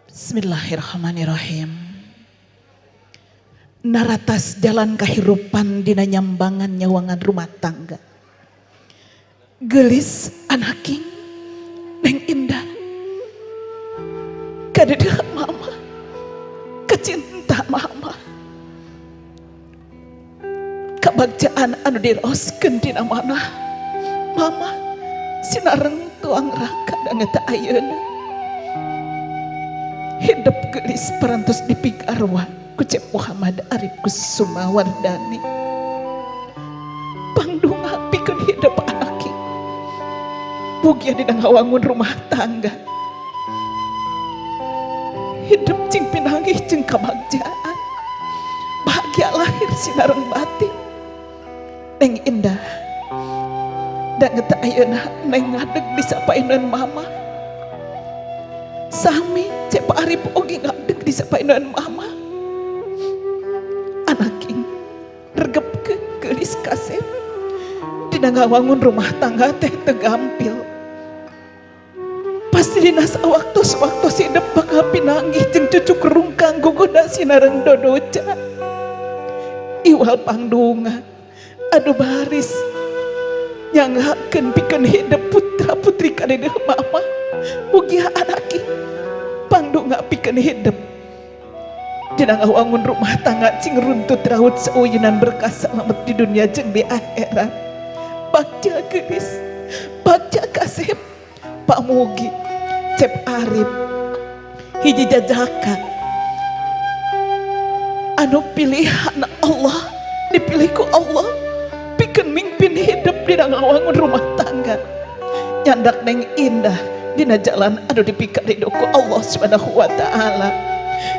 Bismillahirrahmanirrahim. Naratas jalan kahirupan dina nyambangan nyawangan rumah tangga. Geulis anaking, Neng Indah. Kadedeh mama, kecinta mama. Kabagjaan anu diraoskeun dina manah mama sinareng tuang raka danget ayeuna. Hidup geulis parantos dipigarwa ku Cep Muhammad Arif Kusuma Wardani. Pangdunga pikeun hidup anaki. Mugia dina ngawangun rumah tangga. Hidup cing pinanggih jeung kabagjaan. Bahagia lahir sinareng batin. Neng Indah. Danget ayeuna neng ngadeg disapaineun mama. Sami Cep Arif oge ngadeg disapaineun mama. Anaking regepkeun geulis kasep. Dina ngawangun rumah tangga teh teu gampil. Pasti dina sawaktos-waktos hidup bakal pinanggih jeung cucuk rungkang gogoda sinareng dodoca. Iwal pangdunga anu baris nyanggakeun pikeun hidup putra putri kadedeh mama. Mugia anaki pangdunga pikeun hidup. Dina ngawangun rumah tangga cing runtut raut sauyunan berkah salamet di dunia jeung di akhirat. Bagja geulis, bagja kasep, Pak Mugi, Cep Arif, hiji jajaka anu pilihan Allah, dipilih ku Allah pikeun mimpin hidup dina ngawangun rumah tangga. Nyandak Neng Indah dina jalan anu dipikarido ku Allah Subhanahu wa taala.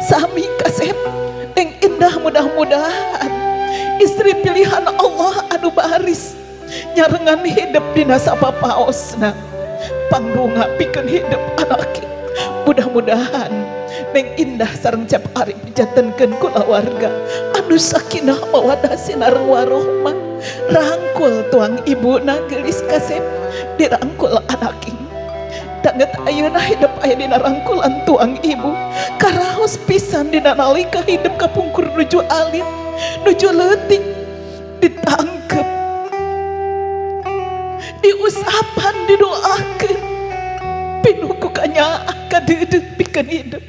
Sami kasep, Neng Indah mudah-mudahan istri pilihan Allah anu baris nyarengan hidup dina sapapaosna. Pangdunga pikeun hidup anaki. Mudah-mudahan Neng Indah sareng Cep Arif dijantenkeun kulawarga anu sakinah mawadah sinareng warohmah. Rangkul tuang ibuna geulis kasep, dirangkul anaking. Danget ayeuna hidup aya dina rangkulan tuang ibu. Karaos pisan dina nalika hidup kapungkur nuju alit, nuju leutik, ditangkep, diusapan, didoakeun, pinuh ku kanyaah kadeudeuh pikeun hidup.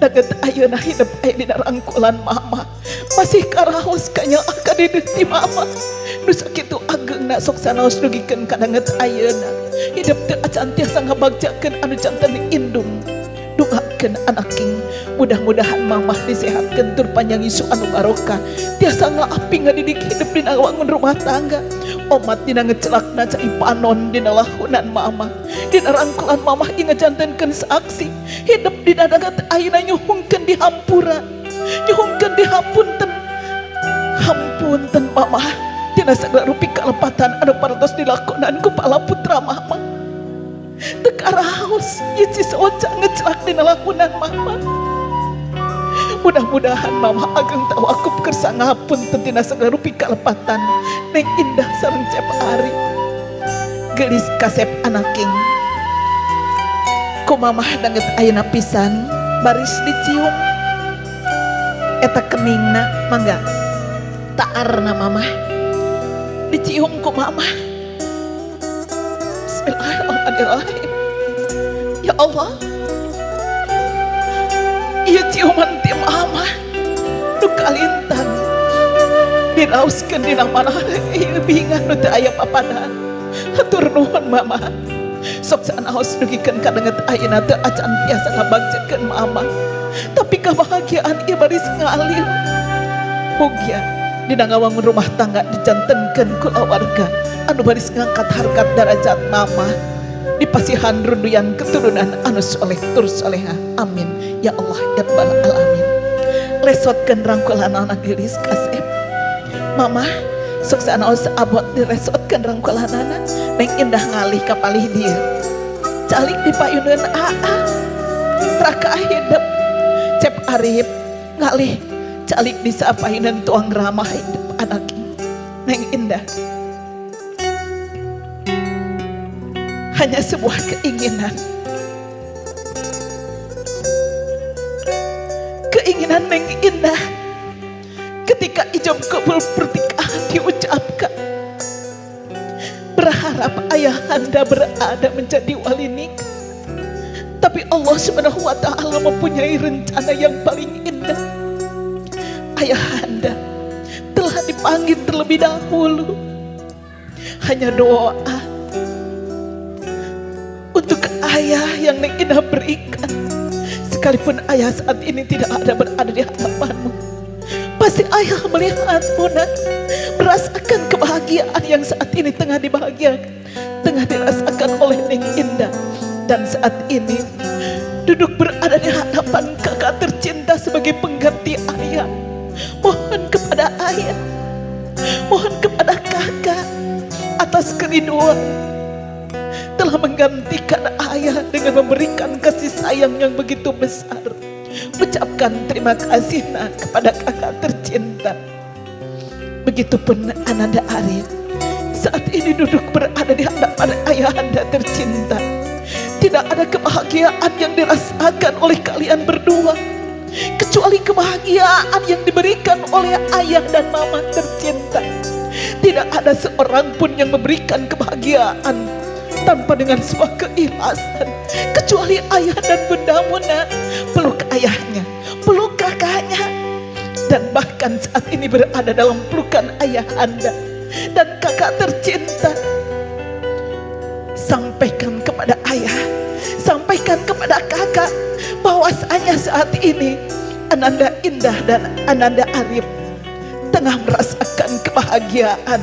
Danget ayeuna hidup aya dina rangkulan mama, masih karaos kanyaah kadeudeuh ti mama. Nu sakitu ageungna sok sanaos dugikeun ka danget ayeuna. Hidup teu acan tiasa ngabagjakeun anu janten indung. Doakeun anaking, mudah-mudahan mamah disehatkeun tur panjang isu anu barokah, tiasa ngaapi ngadidik hidup dina wangun rumah tangga. Omat dina ngecelakna cai panon dina lahunan mamah, dina rangkulan mamah ieu ngajantenkeun saksi hidup dina danget ayeuna nyuhungkeun di hampura, nyuhungkeun di hapunten. Hampunten mamah tina sagala rupi kalepatan anu parantos dilakonan ku pala putra mama. Teu karaos ieu cisoca ngecelak dina lahunan mama. Mudah-mudahan mama ageng tawakup kersa ngapunten tina sagala rupi kalepatan Neng Indah sareng Cep Ari. Geulis kasep anaking, ku mamah danget ayeuna pisan baris dicium eta keningna. Mangga taarna mamah dicium ku mamah. Bismillahirrahmanirrahim. Ya Allah, ieu ciuman ti mamah nu kalintang diraoskeun dina manah ieu bingah nu teu aya papadan. Hatur nuhun mama. Sok sanaos dugikeun ka danget ayeuna teu acan tiasa ngabagjakeun mama, tapi kebahagiaan ieu baris ngalir. Mugia dina ngawangun rumah tangga dijantenkeun kulawarga anu baris ngangkat harkat darajat mama, dipasihan runduyan keturunan anu soleh tur soleha. Amin ya Allah ya Rabbal alamin. Lesotkeun rangkulanana geulis kasep. Mama sok sanaos abot diresotkeun rangkulanana. Neng Indah ngalih ka palih dieu, calik di payuneun aa raka hidup. Cep Arif ngalih, calik di sapayuneun tuang ramah hidup anak Neng Indah. Hanya sebuah keinginan. Keinginan Neng Indah ketika ijab kabul pernikahan diucapkan, berharap ayahanda berada menjadi wali nikah. Tapi Allah Subhanahu wa Ta'ala mempunyai rencana yang paling indah. Ayahanda telah dipanggil terlebih dahulu. Hanya doa untuk ayah yang Neng Indah berikan, sekalipun ayah saat ini tidak ada berada di hadapanmu, pasti ayah melihatmu dan merasakan kebahagiaan yang saat ini tengah dibahagiakan, tengah dirasakan oleh Neng Indah. Dan saat ini duduk berada di hadapan kakak tercinta sebagai pengganti ayah. Mohon kepada ayah, mohon kepada kakak atas keriduan telah menggantikan ayah dengan memberikan kasih sayang yang begitu besar. Ucapkan terima kasih, Nak, kepada kakak tercinta. Begitupun Ananda Arif saat ini duduk berada di hadapan ayahanda tercinta. Tidak ada kebahagiaan yang dirasakan oleh kalian berdua kecuali kebahagiaan yang diberikan oleh ayah dan mama tercinta. Tidak ada seorang pun yang memberikan kebahagiaan tanpa dengan sebuah keikhlasan kecuali ayah dan bundamu, Nak. Peluk ayahnya, peluk kakaknya, dan bahkan saat ini berada dalam pelukan ayah anda dan kakak tercinta. Sampaikan kepada ayah, sampaikan kepada kakak bahwasanya saat ini Ananda Indah dan Ananda Arif tengah merasakan kebahagiaan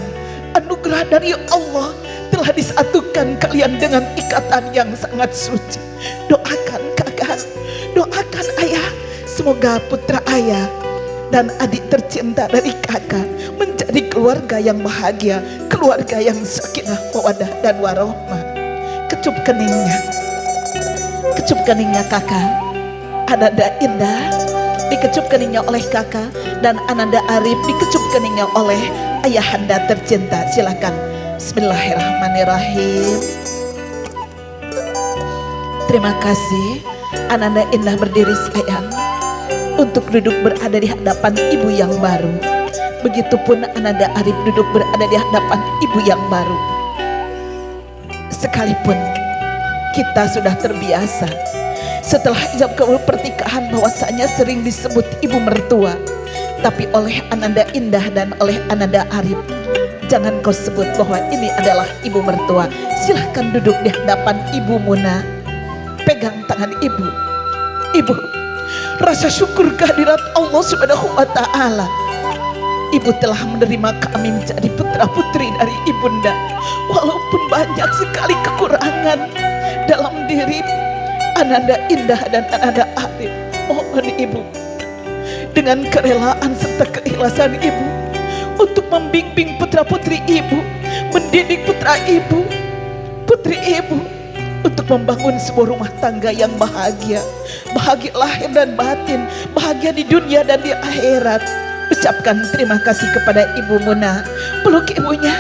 anugerah dari Allah, telah disatukan kalian dengan ikatan yang sangat suci. Doakan kakak, doakan ayah, semoga putra ayah dan adik tercinta dari kakak menjadi keluarga yang bahagia, keluarga yang sakinah, mawadah dan warohmah. Kecup keningnya, kecup keningnya kakak. Ananda Indah dikecup keningnya oleh kakak dan Ananda Arif dikecup keningnya oleh ayahanda tercinta. Silakan. Bismillahirrahmanirrahim. Terima kasih. Ananda Indah berdiri, sayang, untuk duduk berada di hadapan ibu yang baru. Begitupun Ananda Arif duduk berada di hadapan ibu yang baru. Sekalipun kita sudah terbiasa setelah ijab kabul pernikahan bahwasanya sering disebut ibu mertua, tapi oleh Ananda Indah dan oleh Ananda Arif, jangan kau sebut bahwa ini adalah ibu mertua. Silahkan duduk di hadapan ibu Muna. Pegang tangan ibu. Ibu, rasa syukur kehadirat Allah Subhanahu wa Ta'ala. Ibu telah menerima kami menjadi putra putri dari ibunda. Walaupun banyak sekali kekurangan dalam diri Ananda Indah dan Ananda Arif, mohon ibu dengan kerelaan serta keikhlasan ibu untuk membimbing putra putri ibu, mendidik putra ibu, putri ibu untuk membangun sebuah rumah tangga yang bahagia, bahagia lahir dan batin, bahagia di dunia dan di akhirat. Ucapkan terima kasih kepada Ibu Muna. Peluk ibunya.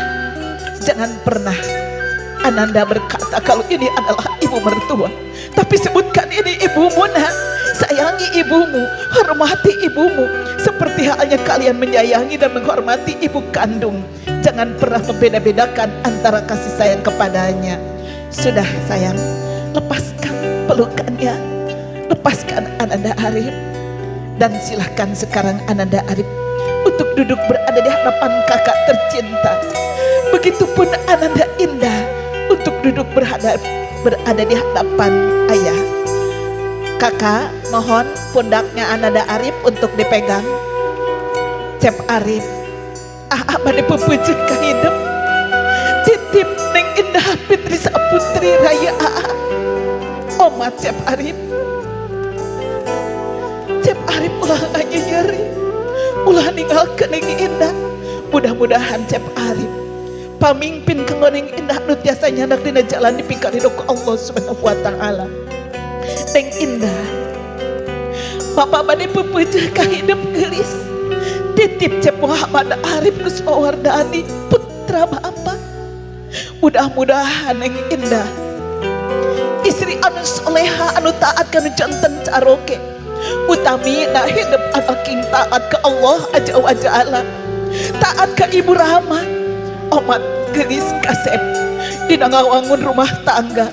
Jangan pernah Ananda berkata kalau ini adalah ibu mertua, tapi sebutkan ini ibu Muna. Sayangi ibumu, hormati ibumu seperti halnya kalian menyayangi dan menghormati ibu kandung. Jangan pernah membeda-bedakan antara kasih sayang kepadanya. Sudah sayang, lepaskan pelukannya, lepaskan Ananda Arif, dan silahkan sekarang Ananda Arif untuk duduk berada di hadapan kakak tercinta. Begitupun Ananda Indah untuk duduk berada di hadapan ayah. Kakak, mohon pundaknya Ananda Arif untuk dipegang. Cep Arif, ah bade pepeujeuh ka hidup. Titip Neng Indah Fitri Saputri Raya Aa. Oma Cep Arif. Cep Arif ulah nyeri, ulah ninggalkeun Neng Indah. Mudah-mudahan Cep Arif pamimpin kanggo Neng Indah nu tiasa nyandak dina jalan dipikaridho ku Allah Subhanahu wa Taala. Neng Indah, Bapak bade pepeujeuh ka hidup geulis. Titip Cep Muhammad Arif Kusmawardani putra Bapak. Mudah-mudahan Neng Indah istri anu soleha, anu taat kanu janten caroke. Utami na hidup aking taat ka Allah aja wa ja'ala, taat ka Ibu Rama. Omat gelis kasep dina ngawangun rumah tangga,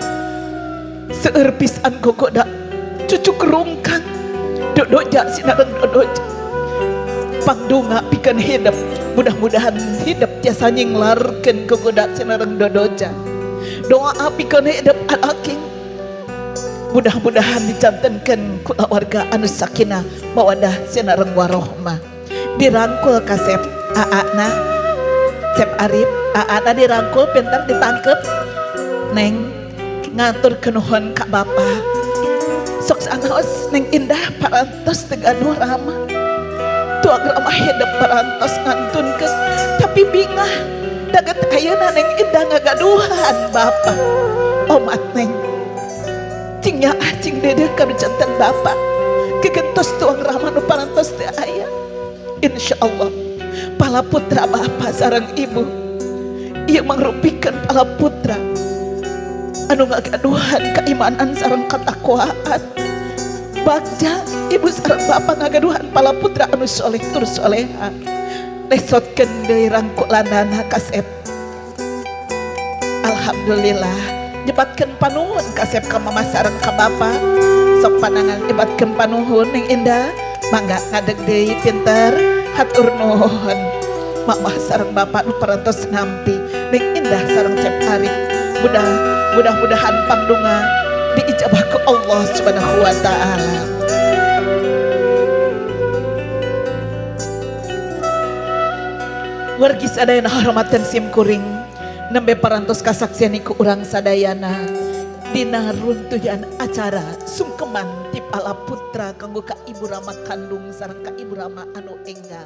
seueur pisan gogoda cucuk rungkang dodoja sinareng dodoja. Pangdonga pikeun hidup, mudah-mudahan hidup tiasa nyinglarkeun gogoda sinareng dodoja. Doa pikeun hidup aking, mudah-mudahan dijantenkeun kulawarga anu sakinah mawadah sinareng warohmah. Dirangkul kasep aana Cep Arif, aana dirangkul pinter ditangkep. Neng ngatur kenuhun ka bapa, sok sanaos Neng Indah parantos teu gaduh rama, tuang rama hidup parantos ngantunkeun, tapi bingah daget ayeuna Neng Indah ngagaduhan bapa. Omat Neng, cing nyaah cing dedeh kanu janten bapa, kegentos tuang rama nu parantos teu aya. Insyaallah pala putra bapa sareng ibu ieu mangrupikeun pala putra anu ngagaduhan keimanan sareng ketakwaan. Bagja ibu sareng bapa ngagaduhan pala putra anu soleh tur soleha. Lesotkeun deui rangkulanana kasep. Alhamdulillah, nyebatkeun panuhun kasep ka mama sareng ka bapa. Sok panangan nyebatkeun panuhun. Neng Indah mangga ngadeg deui pinter. Hatur nuhun mama sareng bapak nu parantos nampi Neng Indah sareng Cep Arif. Mudah-mudahan pangdonga diijabah ku Allah Subhanahu wa taala. Wargi sadayana hormatan sim kuring, nembe parantos kasaksian ku urang sadayana dina runtuyan acara sungkeman ti pala putra kanggo ka Ibu Rama kandung sareng ka Ibu Rama anu enggal.